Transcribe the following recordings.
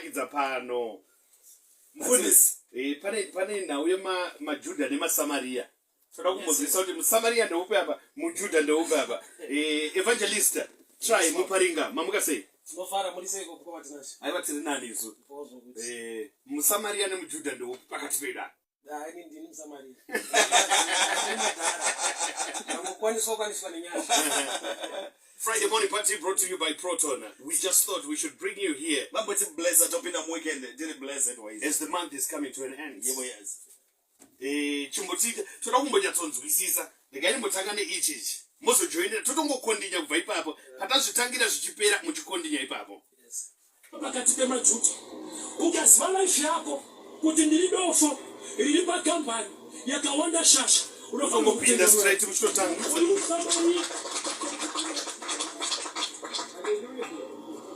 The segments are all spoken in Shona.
Zvinonakidza pano. Mufundisi. Eh, pane nhau yemaJudha nemaSamaria. Toda kumbozivisa kuti muSamaria ndeupi apa, muJudha ndeupi apa. Eh, Evangelist Try Muparinga, mamuka sei? Tinofara, muri seiko kupa vatinashe? Aiwa, tiri nani isu. Eh, muSamaria nemuJudha ndeupi pakati pedu apa? Ah, ini ndini muSamaria. Ndangokwaniswa kukwaniswa nenyasha. Friday morning party brought to you by Proton. We just thought we should bring you here Vamboti blessed, topinda muweekend tiri blessed wise. As the month is coming to an end. Yebo, yes. Eh, chimboti toda kumbonyatsonzwisisa. Regai ndimbotanga neichi ichi. Mozojoinera totongokondinya kubva ipapo. Patazvitangira zvichipera muchikondinya ipapo. Yes. Pakati pemaJudha. Ukaziva life yako kuti ndiri dofo riri pakambani yakawanda shasha, unofanira Tongopinda kutenda. Straight muchitotanga. Uri muSamaria.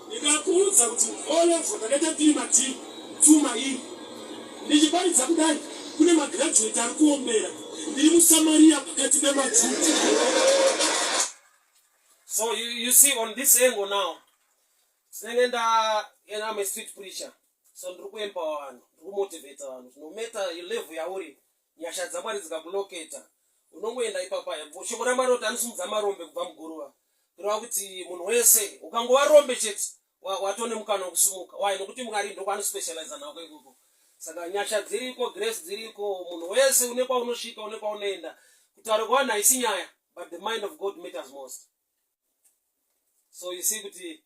Ndikakuudza kuti O level ndakaita 3 ma D, 2 ma E. Ndichiparidza kudai kune magraduate ari kuombera. Ndiri muSamaria pakati pemaJudha. So you see on this angle now, tinenge nda and I'm a street preacher. So ndiri kuempower vanhu, ndiri kumotivata vanhu. No matter level yauri, nyasha dzaMwari dzikakuloketa, unongoenda ipapa. Shoko raMwari roti anosimudza marombe kubva muguruva. Kureva kuti munhu wese ukangova rombe chete watone mukana wekusumuka. Why? Nokuti Mwari ndokwaanospecializa nako ikoko. Saka nyasha dziriko, grace dziriko, munhu wese une kwaunosvika, une kwaunoenda. Kutaura kwevanhu haisi nyaya, but the mind of God matters most. So you see kuti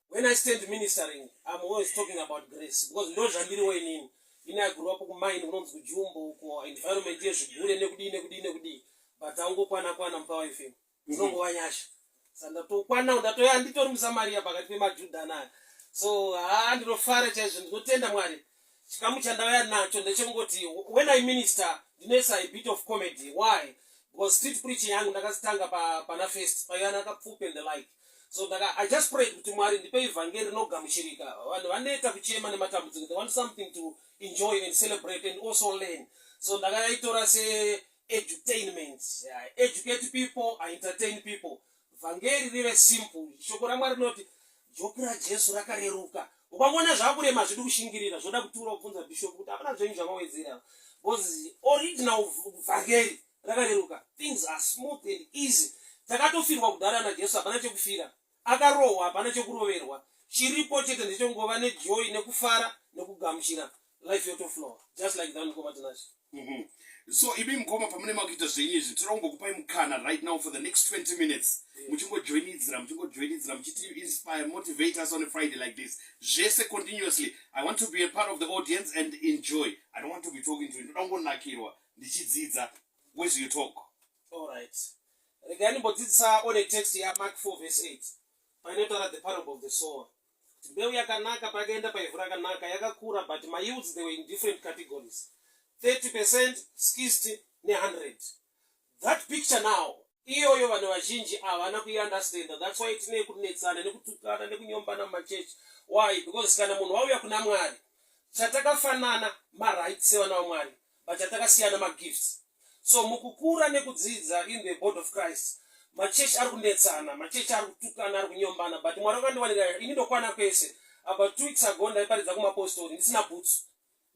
when I stand ministering, I'm always talking about grace because ndo zvandiriwo inini. Ini I grew up kumine kunonzi kuJumbo uko, environment yezvigure nekudii nekudii nekudii, but aungokwana kwana muPower FM. Dzinongova nyasha. Saka ndatokwana, ndatoya nditori muSamaria pakati pemaJudha anaya. So haa, ndinofara chaizvo, ndinotenda Mwari. Chikamu chandauya nacho ndechekungoti when I minister ndinoisa a bit of comedy. Why? Because street preaching yangu ndakazitanga pana first paiva nakapfupi and the like. So ndaka I just prayed kuti Mwari ndipe ivhangeri rinogamuchirika. Vanhu vaneta kuchema nematambudziko, they want something to enjoy and celebrate and also learn. So ndakaitora se edutainment. I educate people, I entertain people. Vhangeri rive simple. Shoko raMwari rinoti joki raJesu rakareruka. Ukangoona zvakurema, zvidi kushingirira, zvoda kutura kubvunza bishop kuti hapana zvenyu zvamawedzera, because original vhangeri rakareruka. Things are smooth and easy. Takatofirwa kudhara naJesu, hapana chekufira. Akarohwa, hapana chekuroverwa. Chiripo chete ndechekungova nejoy nekufara nekugamuchira life yotoflow just like that, mukoma Tinashe. So imi mukoma, pamune makuita zvenyu izvi, toda kumbokupai mukana right now for the next 20 minutes, muchingojoinidzira, muchingojoinidzira, muchiti inspire, motivate us on a Friday like this, zvese continuously. I want to be a part of the audience and enjoy. I don't want to be talking to you. Ndoda kungonakirwa ndichidzidza as you talk. Alright, regai ndimbodzidzisa on a text yaMark 4 verse 8, painotaura the parable of the sower, kuti mbeu yakanaka pakaenda paivhu rakanaka yakakura, but mayields, they were in different categories, 30%, 60 ne100. That picture now iyoyo vanhu vazhinji havana kuiunderstanda. That's why tine kunetsana nekutukana nekunyombana mumachechi. Why? Because kana munhu wauya kuna Mwari, chatakafanana marights sevana vaMwari, but chatakasiyana magifts. So mukukura nekudzidza in the body of Christ, machechi ari kunetsana, machechi ari kutukana, ari kunyombana, but Mwari wakandiwanira ini ndokwana kwese. About 2 weeks ago ndaiparidza kumapostori ndisina boots.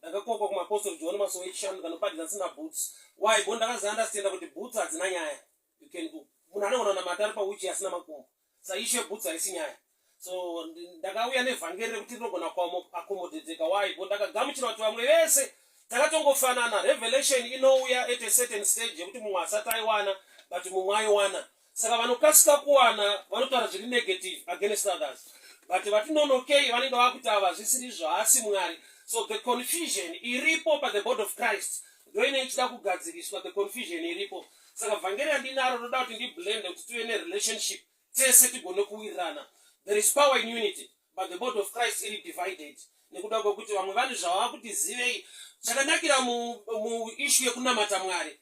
Ndakakokwa kumapostori John Masowe echishanu, ndikanoparidza ndisina boots. Why? Bo ndakazounderstanda kuti boots hadzina nyaya. You can go, munhu anogona kunamata ari pawheelchair asina makumbo. Sa issue yeboots haisi nyaya. So ndakauya nevhangeri rekuti rinogona kuaccommodate-eka. Why? Bo ndakagamuchira kuti vamwe vese takatongofanana. Revelation inouya at a certain stage yekuti mumwe asati aiwana, but mumwe aiwana. Saka vanokasika kuwana vanotaura zviri negative against others, but vatinonokei vanenge vakuti ava zvisiri zvaasi Mwari. So the confusion iripo pathe body of Christ ndo ine ichida kugadziriswa, the confusion iripo. Saka vhangeri yandinaro roda kuti ndiblende kuti tive nerelationship tese, tigone kuwirirana. There is power in unity, but the body of Christ iri divided nekuda kwekuti vamwe vanhu zvavava kuti zivei. Chakanakira muissue yekunamata Mwari,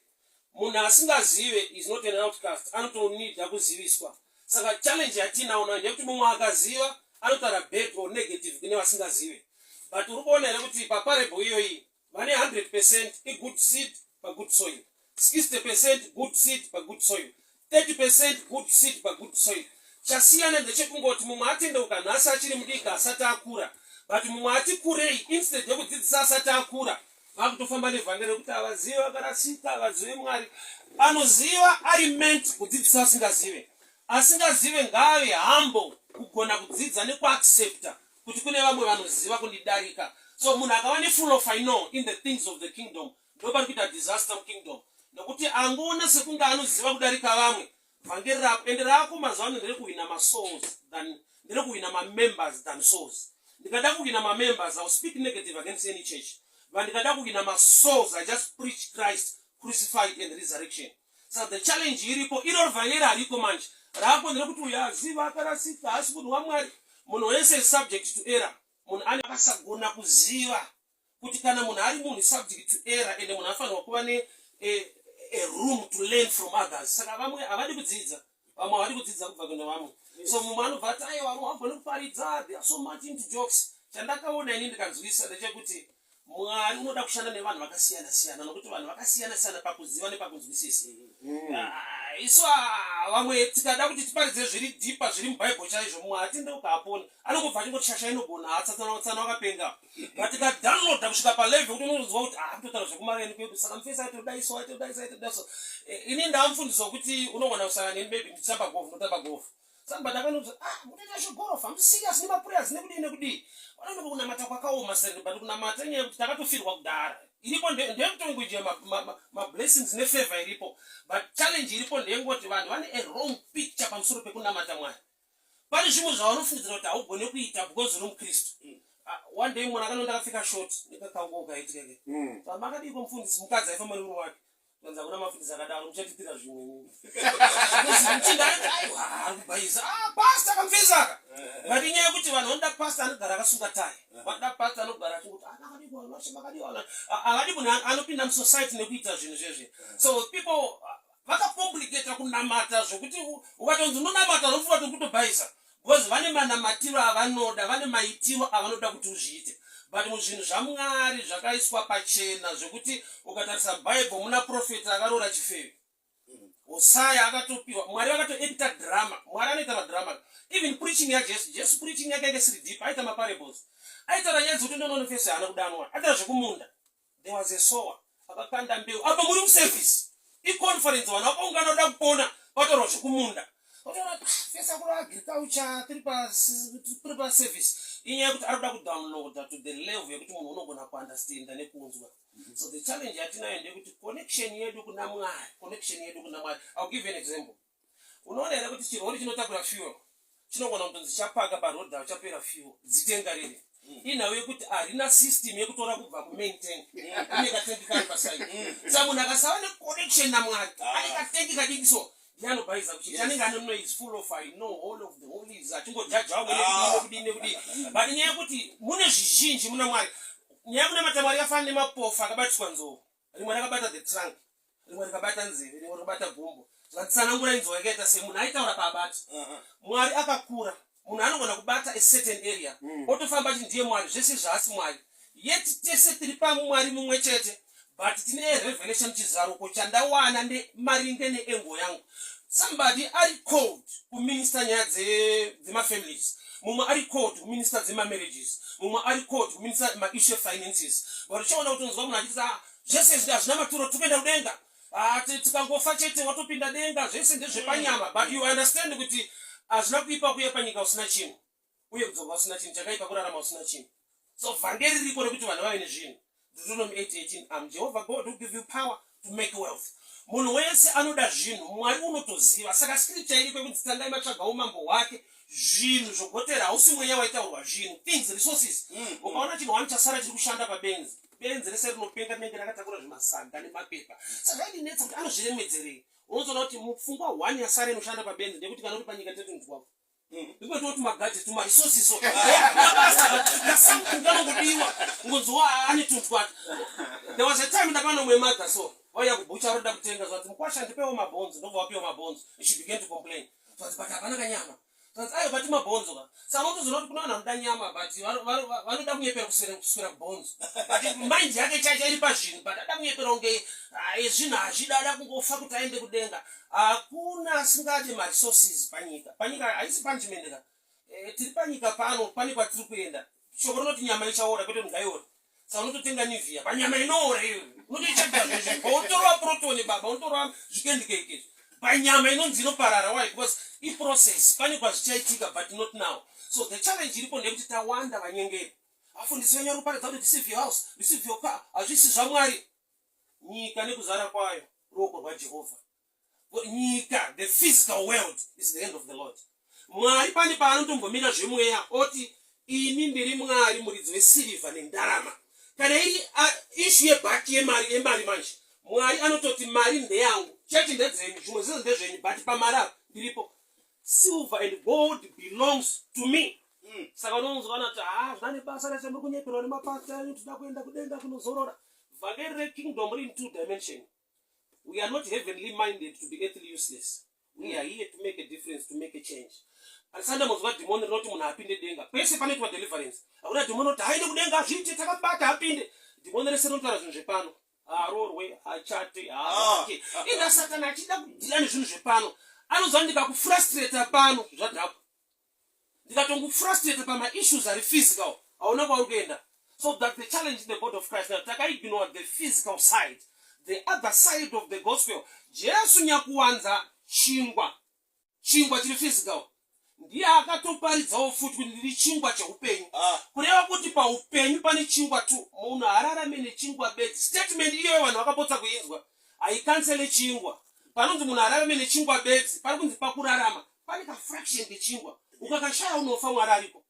munhu asingazive is not an outcast, anotonida kuziviswa. Saka challenge yatinawo nayo ndeyekuti mumwe akaziva anotaura bad or negative kune vasingazive. But uri kuona here kuti paparable iyoyi vane 100% igood seed pagood soil, 60% good seed pagood soil, 30% good seed pagood soil? Chasiyana ndechekungoti mumwe atendeuka nhasi achiri mudiki asati akura. But mumwe ati kurei, instead yekudzidzisa asati akura, vakutofamba nevhangeri rekuti havazive, vakarasika, havazive Mwari. Anoziva ari meant kudzidzisa asingazive. Asingazive ngaave humble kugona kudzidza nekuaccepta kuti kune vamwe vanoziva kundidarika. So munhu akava nefull of I know in the things of the kingdom, ndopari kuita disaster mukingdom, nekuti angoona sekunge anoziva kudarika vamwe. Vhangeri rako ende rako mazuva ano nderekuhwina masouls than nderekuhwina mamembers than souls. Ndikada kuhwina mamembers, I will speak negative against any church, but ndikada kuhwina masouls, I just preach Christ crucified and resurrection. Saka the challenge iripo, iro vhangeri hariko manje. Rako nderekuti uyo aziva akarasika, haasi munhu waMwari. Munhu wese is subject to error. Munhu ane akasagona kuziva kuti kana munhu ari munhu subject to error, ende munhu anofanirwa kuva ne a room to learn from others. Saka vamwe havadi kudzidza, vamwe havadi kudzidza kubva kune vamwe. So mumwe anobva ati, aiwa, vamwe havagoni kuparidza, they are so much into jokes. Chandakaona ini ndikanzwisa ndechekuti Mwari unoda kushanda nevanhu vakasiyana siyana, nokuti vanhu vakasiyana siyana pakuziva nepakunzwisisa. Isu vamwe tikada kuti tiparidze zviri deeper, zviri mubhaibheri chaizvo, mumwe hatendeuka apona, anongobva achingoti shasha inogona, atsatsanwatsana wakapenga. But tikadownloada kusvika palevel kuti unonzwa kuti kutotaura zvekumareni kwedu, saka mufesi aitodaiso, aitodaiso, aitodaiso. Ini ndamufundisa kuti unogona kusangana neni, maybe ndichitamba golf, ndotamba golf. Somebody akanoti, munoita zvegorofa, hamusi serious nemaprayers nekudii nekudii. Vanoona kunamata kwakaoma sere, but kunamata inyaya yekuti takatofirwa kudhara. Iripo ndeyekutongoija mablessings nefavor iripo, but challenge iripo ndeyengoti vanhu vane a wrong picture pamusoro pekunamata Mwari. Pane zvimwe zvavanofungidzira kuti haugone kuita because uri muKristu. One day mwana akanonda akapfeka short nekakango kaitika ke. Makadii mufundisi, mukadzi aifamba nemurume wake. Kwanza kuna mafundisi akadaro, muchatitira zvimwe. Muchinda aiwa ari kubhaisa. Pastor kamfesaka. But inyaya yekuti vanhu vanoda pastor anogara akasunga tai. Vanoda pastor anogara achingoti makadii kwa makadii kwa. Havadi munhu anopinda musociety nekuita zvinhu zvezve. So people vakacomplicata kunamata zvokuti ukatonzi unonamata unofunga kuti kutobhaisa, because vane manamatiro avanoda, vane maitiro avanoda kuti uzviite. But muzvinhu zvaMwari zvakaiswa pachena zvekuti ukatarisa Bhaibheri, muna profeta akaroora chifeve, Hosaya akatopiwa. Mwari vakatoacta drama. Mwari anoita madrama. Even preaching yaJesu, Jesu preaching yake yanga isiri deep, aita maparables, aitaura nyaya dzekuti ndononofesa haana kudanwa, aitaura zvekumunda, there was a sower akakanda mbeu. Apa muri muservice, iconference, vanhu vakaungana kuda kupona, vataurwa zvekumunda, fesa kuri agriculture, tiri paservice. Inyaya yekuti ari kuda kudownloada to the level yekuti munhu unogona kuunderstanda nekunzwa. So the challenge yatinayo ndeyekuti connection yedu kuna Mwari, connection yedu kuna Mwari. I'll give you an example. Unoona here kuti chirori chinotakura fuel chinogona kutonzi chapaka paroad, chapera fuel, zitenga riri? Inhau yekuti harina system yekutora kubva kumain tank. Ine katengi kari paside. Saka munhu akasava neconnection naMwari, ane katengi kadiki, so ndiye anobhaiza kuchechi, anenge ane noise, full of I know all of the holies, achingojaja vamwe nekudii nekudii nekudii. But nyaya yekuti mune zvizhinji muna Mwari, nyaya yekunamata Mwari yafanana nemapofu akabatiswa nzou. Rimwe rakabata the trunk, rimwe rikabata nzeve, rimwe rikabata gumbo. Zvatsanangura inzou yakaita sei, munhu aitaura paabata. Mwari akakura, munhu anogona kubata a certain area, otofamba achiti ndiye Mwari, zvese zvaasi Mwari. Yet tese tiri pamwari mumwe chete, but tine revelation, chizaruko chandawana nemaringe neengo yangu. Somebody ari called kuminister nyaya dzemafamilies, mumwe ari called kuminister dzemamarriages, mumwe ari called kuminister maissue finances. But uchaona kuti unzwa munhu achiti, "Ah, zvese izvi hazvina maturo, tikuenda kudenga. Tikangofa chete watopinda denga, zvese ndezvepanyama." But you understand kuti hazvina kuipa kuuya panyika usina chinhu uye kudzoka usina chinhu. Chakaipa kurarama usina chinhu. So vhangeri ririko rekuti vanhu vave nezvinhu. Deuteronomy 8:18, "Am Jehovah God who give you power to make wealth." Munhu wese anoda zvinhu, Mwari unotoziva. Saka scripture iriko yekunzi tangai matsvaga umambo hwake, zvinhu zvogotera. Hausi mweya waitaurwa, zvinhu, things, resources. Ukaona chinhu wani chasara chiri kushanda pabenzi, benzi rese rinopenga, rinenge rakatakura zvimasaga nemapepa. Saka zvaindinetsa kuti anozviremedzerei. Unozoona kuti mupfungwa one yasara inoshanda pabenzi ndekuti kana uri panyika tetunzwako ndikototi magadgets, tumaresources, something kanongodiwa ngonziwa ane tuntwati. There was a time ndakaona umwe mother, so vauya kubhucha, roda kutenga. Zvanzi, "Mukwasha, ndipewo mabhonzo." Ndobva wapiwa mabhonzo. She began to complain. Zvanzi, "But hapana kanyama." Zvanzi, "Ayo, but mabhonzo ka." Saka unotozoona kuti kuna vanhu vanoda nyama, but vanoda kunyepera kuswera kubhonzo, but mind yake chaicha iri pazvinhu, but ada kunyepera kunge zvinhu hazvida, ada kungofa kuti aende kudenga. Hakuna asingadi maresources panyika. Panyika haisi punishment ka. Tiri panyika pano, pane kwatiri kuenda. Shoko rinoti nyama ichaora, kwete kuti ngaiore. Saka unototenga Nivea panyama inoora iyoyo. Unotoitsvagira zveshe. Unotorwa proton baba, unotorwa zvikendikeke izvi. Panyama inonzi inoparara. Why? Because iprocess. Pane kwazvichaitika but not now. So the challenge iripo ndeyekuti tawanda vanyengeri. Vafundisi venyu vari kuparidza kuti receive your house, receive your car. Hazvisi zvaMwari. Nyika nekuzara kwayo ruoko rwaJehovha. Nyika, the physical world is the hand of the Lord. Mwari pane paanotombomira zvemweya oti ini ndiri Mwari muridzi wesirivha nendarama. Kana iri issue yebhaki yemari yemari manje, Mwari anototi mari ndeyangu, chechi ndedzenyu, zvimwe zvese ndezvenyu, but pamari apa ndiripo. Silver and gold belongs to me. Saka unonzwa vanoti ah, zvina nebasa rese, muri kunyeperwa nemapastor enyu, tinoda kuenda kudenga kunozorora. Vhangeri rekingdom riri in two dimension. We are not heavenly minded to be earthly useless. We are here to make a difference, to make a change. Handisati ndambonzwa dhimoni rinoti munhu apinde denga. Pese panoitwa deliverance, hakuna dhimoni rinoti haende kudenga, hazviite, takamubata apinde. Dhimoni rese rinotaura zvinhu zvepano. Haarorwe, hachate, haavake. Inga Satani achida kudhila nezvinhu zvepano. Anoziva ndikakufrustrata pano zvadhakwa. Ndikatongufrustrata pamaissues ari physical, hauna kwauri kuenda. So that the challenge in the body of Christ now, takaignore the physical side, the other side of the gospel. Jesu nyakuwanza chingwa, chingwa chiri physical, ndiye akatoparidzawo futi kuti ndiri chingwa cheupenyu. Kureva kuti paupenyu pane chingwa tu, munhu haararame nechingwa bedzi. Statement iyoyo vanhu vakapotsa kuinzwa, haikansele chingwa. Panonzi munhu ararame nechingwa bedzi, pari kunzi pakurarama pane kafraction kechingwa, ukakashaya unofa. Mwari ariko.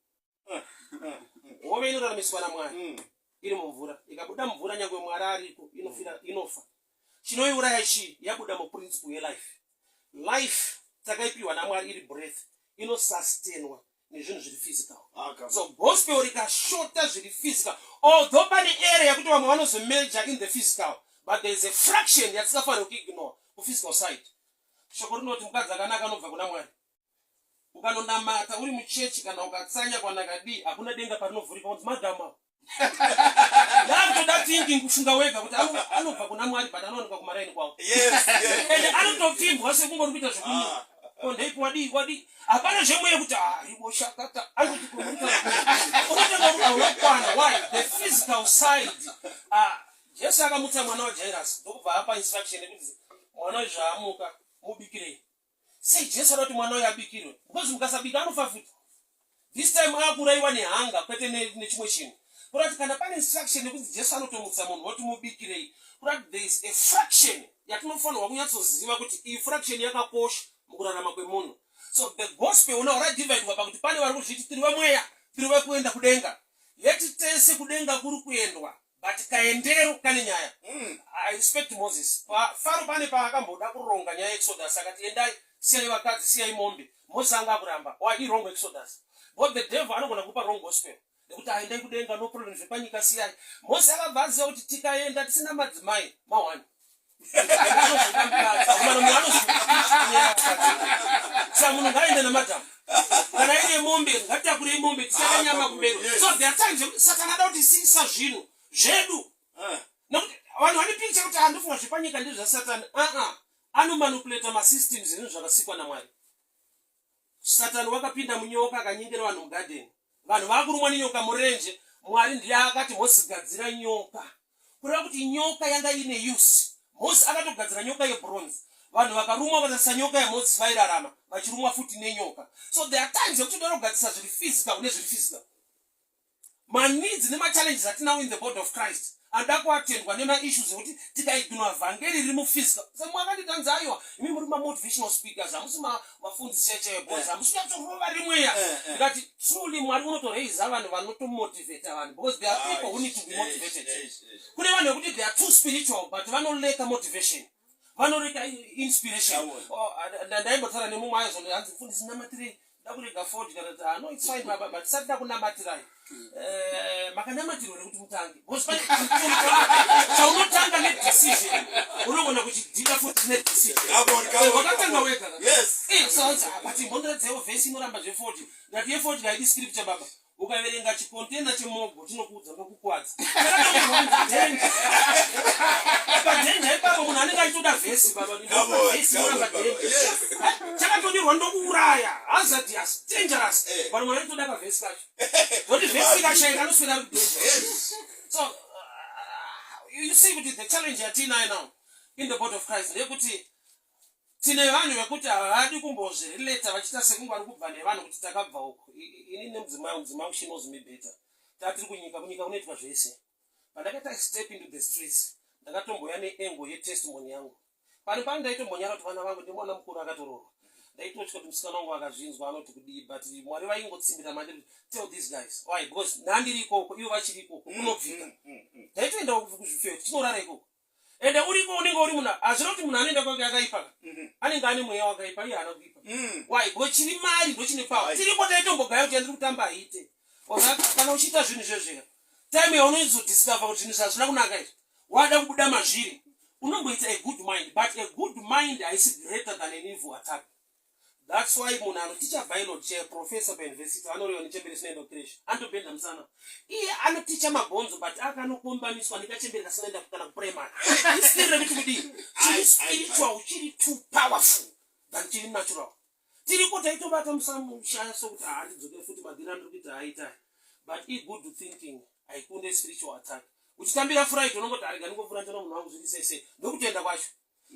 Hove inoraramiswa naMwari iri mumvura, ikabuda mumvura nyangwe Mwari ariko inofira, inofa. Chinoiuraya chii? Yabuda muprinciple yelife. Life takaipiwa naMwari iri breath, inosustainwa nezvinhu zviri physical. So gospel rikashota zviri physical, although pane area yekuti vamwe vanozomeja in the physical, but there is a fraction yatisingafaniri kuignore kuphysical side. Shoko rinoti mukadzi akanaka anobva kuna Mwari. Ukanonamata uri muchechi kana ukatsanya kwanakadii, hakuna denga parinovhurika unzi madhama. Yakutoda thinking, kufunga wega kuti anobva kuna Mwari, but anowanikwa kumaraini kwavo. Ende anotopfimbwa sekungori kuita zvekunyika. Kondeipi wadii wadii, hapana zvemweya kuti ivo shakata anoti unotanga haunakwana. Why? The physical side. Jesu akamutsa mwana waJairus, ndokubva apa instruction yekuti mwana uyu zvaamuka mubikirei. Sei Jesu ada kuti mwana uyu abikirwe? Because mukasabika anofa futi. This time akuurayiwa nehanga, kwete nechimwe chinhu. Kurati kana pane instruction yekuti Jesu anotomutsa munhu woti mubikirei, kurati there is a fraction yatinofanirwa kunyatsoziva kuti iyi fraction yakakosha mukurarama kwemunhu. So the gospel una radivhaidwa pakuti pane vari kuzviti tiri vemweya, tiri vekuenda kudenga, yeti tese kudenga kuri kuendwa, but kaendero kane nyaya. I respect Moses. Faro pane paakamboda kuronga nyaya yeexodus, akati endai, siyai vakadzi, siyai mombe. Moses anga akuramba. Why? Iwrong exodus. But the devil anogona kupa wrong gospel nekuti aendai kudenga, no problem, zvepanyika siyai. Moses akabva aziva kuti tikaenda tisina madzimai mawani, saka munhu ngaaende namadhamu. Kana ine mombe, ngatiakurei mombe, tisaka nyama kumberi. So there are times yekuti Satani ada kuti siisa zvinhu zvedu, nekuti vanhu vane picture kuti handifunga zvepanyika ndezvasatani. Aa, anomanipulata masystems ezvinhu zvakasikwa naMwari. Satani wakapinda munyoka, akanyengera vanhu mugadheni, vanhu vakurumwa nenyoka murenje. Mwari ndiye akati Mozisi gadzira nyoka, kureva kuti nyoka yanga ine use. Mozisi akatogadzira nyoka yebronze, vanhu vakarumwa vatarisa nyoka yaMozisi vairarama, vachirumwa futi nenyoka. So there are times yekuti toda kugadzisa zviri physical nezviri physical. Maneeds nemachallenges atinawo in the body of Christ anoda kuatendwa nemaissues ekuti tikaignora vhangeri riri muphysical. Semwe akanditi, aiwa, imi muri mamotivational speakers, hamusi vafundisi chaichaiyo, boys, hamusi kunyatsorova rimweya. Ndikati truly Mwari unotoraisa vanhu vanotomotivata vanhu, because there are people who need to be motivated. Kune vanhu vekuti they are too spiritual, but vanoleka motivation, vanoreka inspiration. Oh, ndaimbotaura nemumwe aizo, hanzi, "Mfundisi, namatirei, ndakurega fodya." Ndati, "Ah, no, it's fine baba, but tisati takunamatirai, makanamatirwa nekuti mutange, because pane chaunotanga nedecision, unogona kuchidhila futi nedecision." Come on, come on. Wakatanga come on. wega. So hanzi, "Ah, but mbonderedzewo vhesi inoramba zvefodya." Ndati yefodya haidi scripture baba, ukaverenga chikontena chemogo chinokuudza ndokukwadza. Padhenja ipapo. Ipapo munhu anenge achitoda vhesi baba. Come on, Vhesi come on, inoramba baba. danger. Yes. Chakatonyorwa ndokuuraya. Hazardous, dangerous. Eh. But munhu anotoda kavhesi kacho. Nokuti vhesi ikashaika anoswera ari kudanger. Yes. So you see kuti the challenge yatinayo now in the body of Christ ndeyekuti tine vanhu vekuti havadi kumbozvirelata vachiita sekunge vari kubva nevanhu kuti takabva uku. Ini nemudzimai, mudzimai wangu, she knows me better. Tatiri kunyika, kunyika kunoitwa zvese. Pandakaita step into the streets, ndakatomboya neangle yetestimony yangu. Pano pano ndaitombonyara kuti vana vangu, ndimwana mukuru akatororwa, ndaitotya kuti musikana wangu akazvinzwa anoti kudii, but Mwari vaingotsimbira mandiri, "Tell these guys." Why? Because ndandiri ikoko, ivo vachiri ikoko, kunobvika. Ndaitoendawo kuzvifeyo, tichinorara ikoko. Ende uriko unenge uri munhu, hazvina kuti munhu anoenda kwake akaipa, anenge ane mweya wakaipa, iye haana kuipa. Why? Because chiri mari ndo chine power. Tiriko taitombogaya kuti yandiri kutamba haite. Kana uchiita zvinhu izvezveka, time yaunozodiscover kuti zvinhu zvazvina kunaka izvi, wada kubuda mazviri, unomboita a good mind, but a good mind haisi greater than an evil attack. That's why munhu anoticha biology chaiyo, professor pauniversity, anoreva nechembere isinaenda kucreche, anotobhenda musana. Iye anoticha mabhonzo, but akanokombaniswa nekachembere kasinaenda kana kuprimary. Iskill rekuti kudii, chiri spiritual chiri too powerful than chiri natural. Tiriko taitobata musamushaya sokuti handidzoke futi madhiri andiri kuita haita, but igood thinking haikunde spiritual attack. Uchitambira Friday, unongoti arega ndingopfuura ndona munhu wangu, zviri sei sei, ndokutenda kwacho.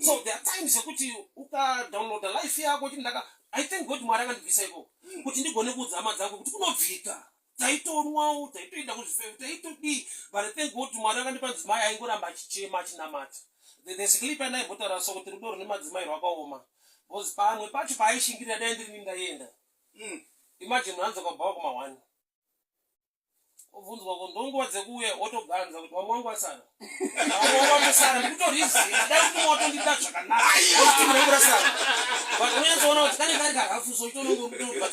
So there are times yekuti ukadownloada life yako uchiti ndaka, I thank God Mwari akandibvisa ikoko kuti ndigone kuudza hama dzangu kuti kunobvika. Taitonwawo, taitoenda kuzvifeyo, taitodii, but I thank God Mwari akandipa mudzimai aingoramba achichema, achinamata. There's a clip yandaimbotaura so kuti rudo rune madzimai rwakaoma, because pamwe pacho paaishingirira, dai ndiri ndaienda. Imagine munhu anodzoka kubva kuma1, obvunzwa ko ndonguva dzekuuya, wotoganza kuti vamwe vangu vasara, vamwe vangu vatosara, ndikutorizira, dai kuti watondida zvakanaka kuti munhu rasara, but unonyatsoona kuti kane kari karafu, so itonongorutobva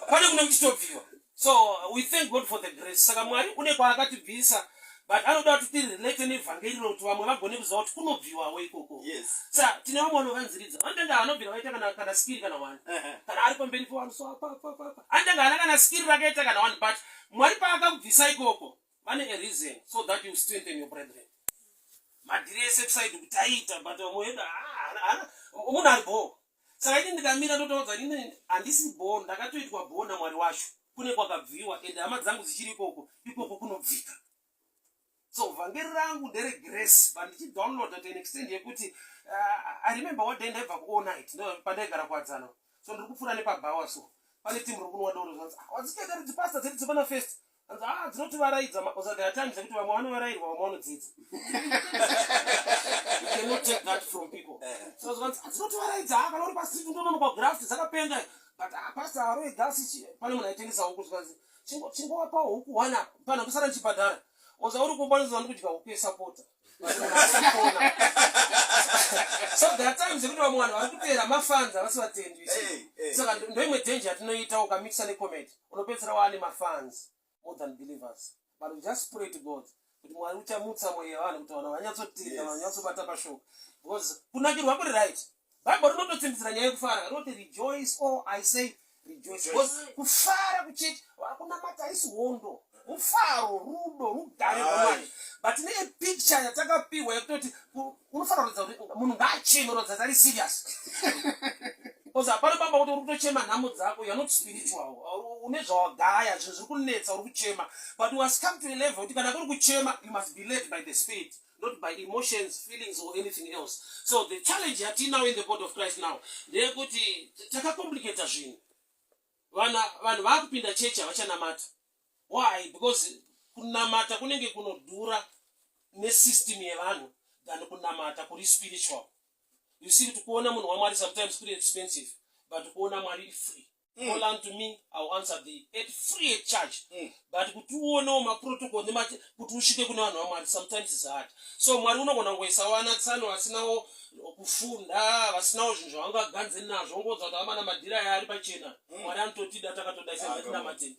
pane kune kuchitobviwa. So we thank God for the grace. Saka Mwari une kwaakatibvisa, but anoda kuti tirelate nevhangeri kuti vamwe vagone kuziva kuti kunobviwawo ikoko. Sa tine vamwe vanovanziridza, vanotanga vanobvira vaita kana skill kana one, kana ari pamberi pevanhu so apa apa apa apa, anotanga haana kana skill rakaita kana one, but Mwari paakakubvisa ikoko vane a reason, so that you strengthen your brethren. Madhiri ese kuside kuti aita, but vamwe vedu munhu ari bho. Saka ini ndikamira ndotaudza, ini handisi bho, ndakatoitwa bho naMwari wacho. Kune kwakabviwa, ende hama dzangu dzichiri ikoko, ikoko kunobvika. So vhangeri rangu ndere grace, but ndichidownloada to an extent yekuti I remember one day ndaibva kuall night, ndo pandaigara kuWadzana. So ndiri kupfuura nepabhawa, so pane timu riri kunwa doro. Zvanzi, "Ah, wadzitenda dzipasta dzedu dzepana First." Anzi, "Ah, dzinotivaraidza." There are times ekuti vamwe vanovarairwa, vamwe vanodzidza. You cannot take that from people. So zvanzi, "Ah, dzinotivaraidza. Ah, kana uri pastreet unononoka graft dzakapenga, but ah, pastor arove gasi." Pane munhu aitengesa huku, zvikanzi, "Chingowapa huku one up pana kusara ndichibhadhara." Oza uri kumba, unoziva ndikudya huku yesapota. So there are times ekuti vamwe vanhu vari kuteera mafans, havasi vatendi, you see. Hey, hey. Saka ndoimwe danger yatinoita. Ukamikisa necomedy, unopedzisira waane mafans more than believers. But we just pray to God kuti Mwari uchamutsa mweya yevanhu kuti vanhu vanyatsotenda, vanyatsobata pashoko, because kunakirwa kuri right. Bhaibheri rinototsimbidzira nyaya yekufara, rinoti, "Rejoice, or I say rejoice," because kufara kuchechi, kunamata haisi hondo, mufaro, rudo, rugare rwaMwari. But nepicture yatakapiwa yekutoti unofanira kuratidza kuti munhu ngaacheme, unoratidza kuti ari serious. Because hapana bamba kuti uri kutochema nhamo dzako, you are not spiritual. Une zvawagaya, zvinhu zviri kunetsa, uri kuchema. But we must come to a level kuti kana kuri kuchema, you must be led by the Spirit, not by emotions, feelings or anything else. So the challenge yatinawo in the body of Christ now ndeyekuti takacomplicata zvinhu. Vanhu vaakupinda chechi havachanamata. Why? Because kunamata kunenge kunodhura nesystem yevanhu than kunamata kuri spiritual. You see kuti kuona munhu waMwari sometimes kuri expensive, but kuona Mwari free. Call unto me, I will answer thee at free at charge. But kuti uonewo maprotocol kuti usvike kune vanhu vaMwari sometimes is hard. So Mwari unogona kungoisa vana tsano vasinawo kufunda, vasinawo zvinhu zvavangaganze nazvo, ongoudza kuti amana, madhiri aya ari pachena. Mwari anototida takatodai sezvatinamateni.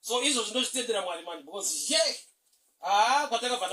So izvo zvinozvitendera Mwari mani, because ye haa kwatakabva.